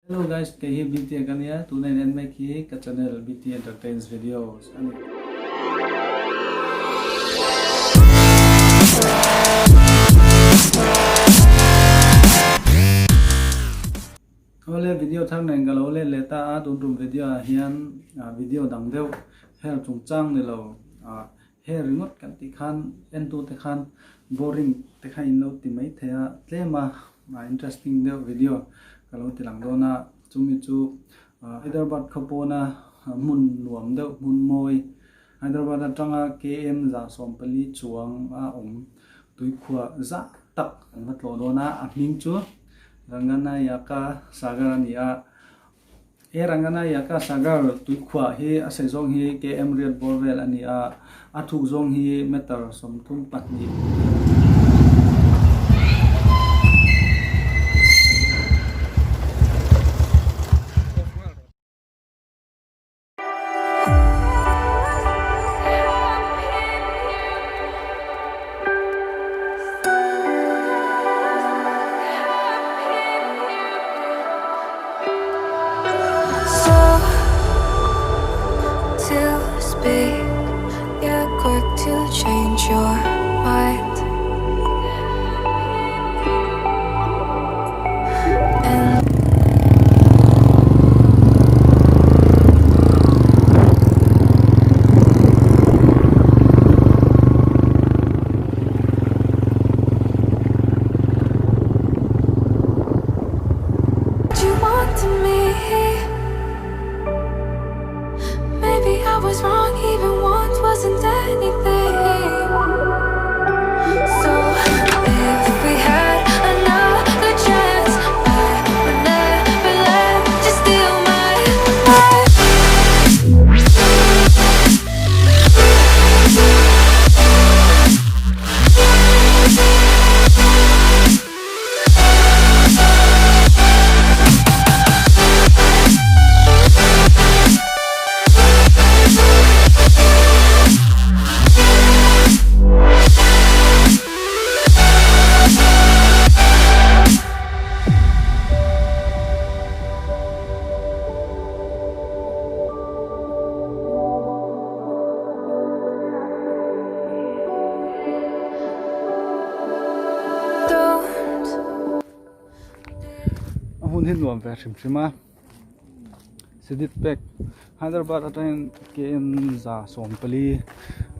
Hello guys, kei hi BT ka nia, tuna in en mek hi ka channel BT Entertains Videos a ni. Awle video thar nen ka lo let leh ta a, tun tum video ah hian video dang deuh her chungchang ni lo He ringawt kan tih khan entute khan boring te kha in lo ti mai thei a, tlem a interesting deuh video ka lo ti lang dawn a, chumi chu Hyderabad khawpawna hmun nuam deuh hmun mawi Hyderabad atanga KM 140 chuang a awm tuikhuah zah tak an va tlawh dawn a, a hming chu Ranganayaka Sagar a ni a. He Ranganayaka Sagar tuikhuah hi a sei zawng hi KM riat bawr vel a ni a, a thuk zawng hi meter 32. A hun hi nuam ve hrim hrim a Siddipet Hyderabad atangin KM 140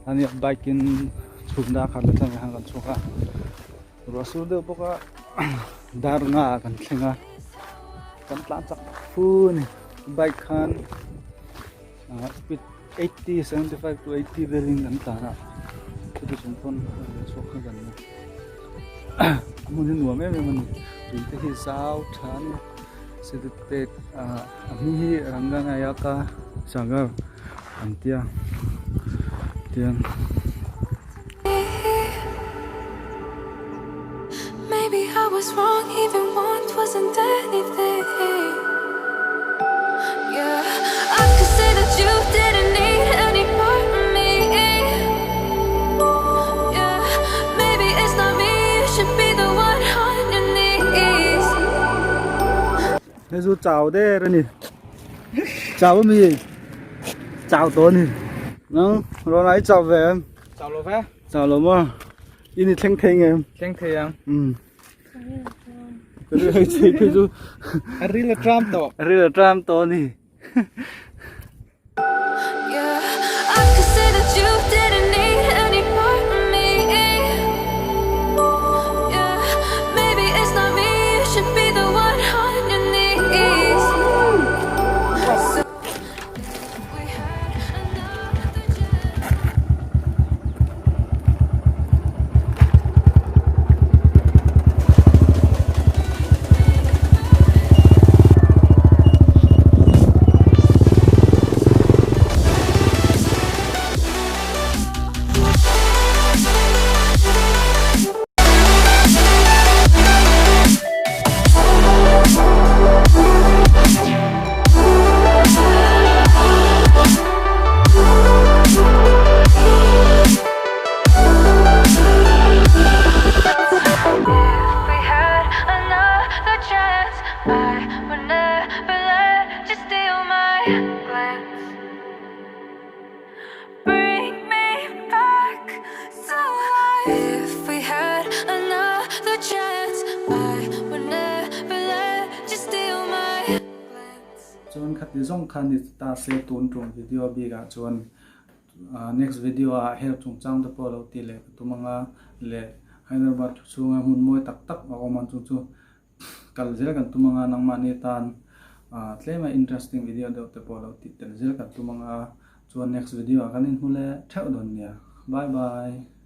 a nia bike in chhun dar khat la tlang khan kan chhuak a ruah sur deuh bawk a dar nga ah kan thleng a kan tlan chak fu a ni bike khan speed 80 75 to 80 velin kan tlan a chuti chung pawn a chhuak kha kan ni a hmun hi nuam em em a ni tui te hi zau tha a ni Siddipet ah a hming hi Ranganayaka Sagar an tia tian. Maybe I was wrong even once wasn't anything Yeah I could say that you didn't need any part of me Yeah maybe it's not me you should be the one on your knees Hei chu chau der a ni chau a mi chau tawh a ni nang rawn ai chau ve em chau lo ve chau lo maw i ni thleng thei ngem thleng thei ang um hei chu chu a ril a tram tawh a ril a tram tawh a ni. Yeah I could say that you didn't need any part of me Yeah maybe it's not me you should be the one on your knees So if we had another chance If we had another chance, I would never let you steal my glance. Chuan khati zawng kha ni ta se tun tum video bikah chuan next video ah hair chungchang te pawh lo tih leh ka tum anga leh Hyderabad thu chhunga hmun mawi tak tak a awm a chu chu kal zel kan tum anga nangmahni tan tlema interesting video deuh te pawh lo tih tel zel kan tum anga chuan next video ah kan inhmu leh theuh dawn nia bye bye.